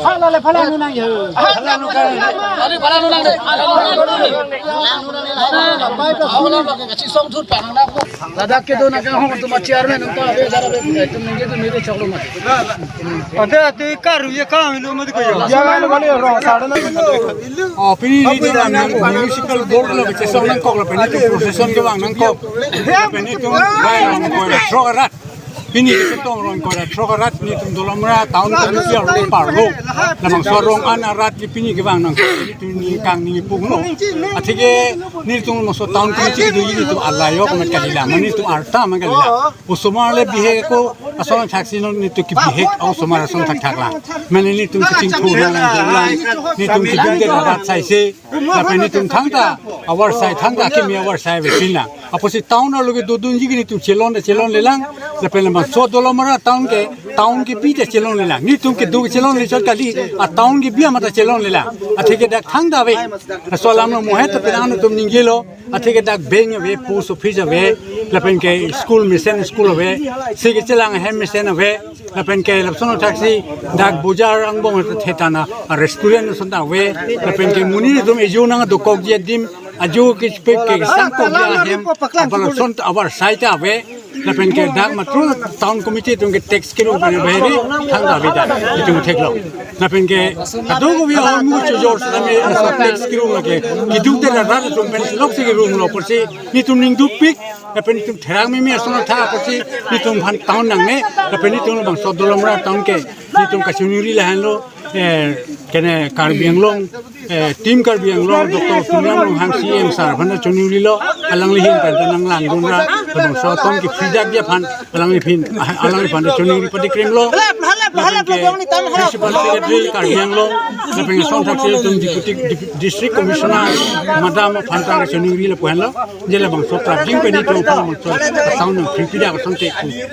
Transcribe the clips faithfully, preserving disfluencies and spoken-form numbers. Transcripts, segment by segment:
Hala le phala nu nang yo. Hala nu kan. Ari phala nu nang de. Ladak kedo nang kan hong tu ma chairman nang ta ave jara ave tu nang kedo nang de choklo ma. Ate ate karu ye kam lo ma ko yo. Ya lo bale ro sada na. Oh, pini ni di nang municipal board lo ke song nangkok lo pini tu procession kevang nangkok. Pini tu bai lo ko throk arat. Pini kachetong rong ko ra throk arat nelitum Dolamara town committee arlo parlo. Labangso arong an arat ke pini kevang nang. Pini tu ningkang ningpung lo. Atheke nelitum labangso town committee kedo nelitum alai yo komat kalila. Mane nelitum arta man kalila. Osomar le bihek ako ason thaksi non nelitum ke bihek osomar ason thakthak lang. Mane nelitum kachingthur lang lang. Nelitum kiduk de arat saise. Lapen nelitum thangta avarsai thangta kimi avarsai ave pina. Apotsi town arlo kedodunji ke nelitum chelon ta chelonle lang. Lapen labangso Dolamara town ke town kebi ta chelonle lang. Nelitum kedo chelonle chot kali a town kebi amat ta chelonle lang. Atheke dak thangta ave. Laso alam lo mohet ta penang atum ningjelo. Atheke dak bank ave, post office ave, lapen ke school mesen school ave, si kechelang ahem mesen ave, lapen ke lapuson thaksi dak bojar angbong thetana a restaurant ason ta ave, lapen ke monit atum ejo nangdokokji adim, ajo ke pe ke sangkokji ahem, apar lapuson avarsai ta ave, lapen ke dak matro town committee atum ke tax kerung pen bahiri thangta ave dak, itum theklo. Lapen ke kadokave ahormu chojor sitame tax kerung lake kiduk de arat atum pen loksi kerung lo apotsi nelitum ning dukpik, lapen nelitum therak meme ason tha apotsi nelitum aphan town nangne, lapen nelitum labangso Dolamara town ke nelitum kachoningri lahenlo, eh, kene Karbi Anglong, eh, Team Karbi Anglong, Doctor Tuliram Ronghang C M sir aphan choningri lo, alangli ahin pen ta nanglang dunra, labangso town ke free dak dia aphan, alangli ahin, alangli aphan choningri padikrem lo. Lapen ke Principal Secretary Karbi Anglong, lapen ason thaksi atum Deputy Dep-, District Commissioner, Madam aphan ta choningri lapu henlo. Je labangso prapjin pen nelitum aphan labangso town nang free pi dak asonte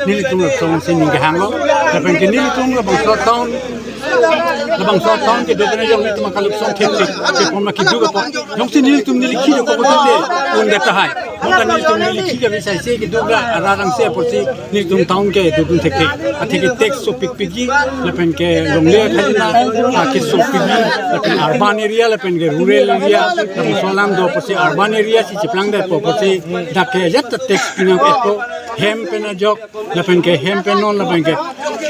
nelitum lapuson si ning kehanglo. Lapen ke nelitum labangso town, labangso town kedo pen jong nelitum akalupson thekthek, ke pon ma kiduk apot. Jongsi nelitum neli kiduk apot te un de tahai. Mata nelitum neli kiduk ave saise kiduk la ararang se apotsi nelitum town kedodun thekthek. Atheke tax sopikpikji, lapen ke longle khajana, ah, kesopikji, lapen urban area, lapen ke rural area, lapen aso alam do apotsi urban area si cheplang detpo apotsi dak ke ajat ta tax pinangpo, hem pen ajok, lapen ke hem pen non, lapen ke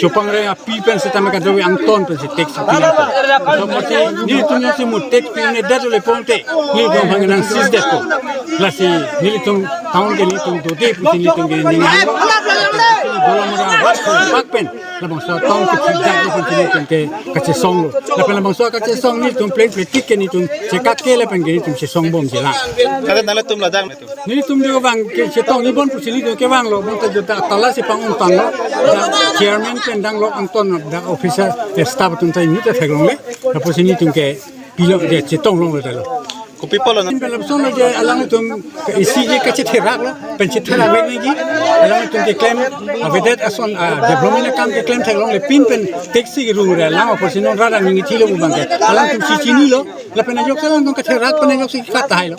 chopang re api pen sitame kadokave angton pen si tax pinangpo. Laso apotsi nelitum jongsi mu tax pi-un-edet le ponte, nelitum aphan nang seize detpo. Lasi nelitum town ke nelitum dode pusi nelitum ke ninghanglo. Dolamara rat bak pen labangso town ke free dak le pen nelitum ke kachesonglo. Lapen labangso kachesong nelitum pleng pletik ke nelitum chekak ke lapen ke nelitum chesong bomji lang. Kare nangtum ladak. Nelitum di kevang kachetong ibon pusi nelitum kevanglo, bonta jota tala si pang-ongtanglo. Dak chairman pen dang lok angton, dak officer, eh, staff atum ta nelitum theklongle. Lapusi nelitum ke pilo je chetong longlo talo. Kopi pulo na? Pen labangso lo je alanglitum isi je kachetheraklo, pen chetherak vek nangji. Alanglitum keklem avedet ason, ah, development akam keklem theklongle pin pen tax si kerung re lang apotsi non rara ningithilo pu abang ke. Alangtum si chinilo, lapen ajok alangtum katherak pen ajok si kat tahailo.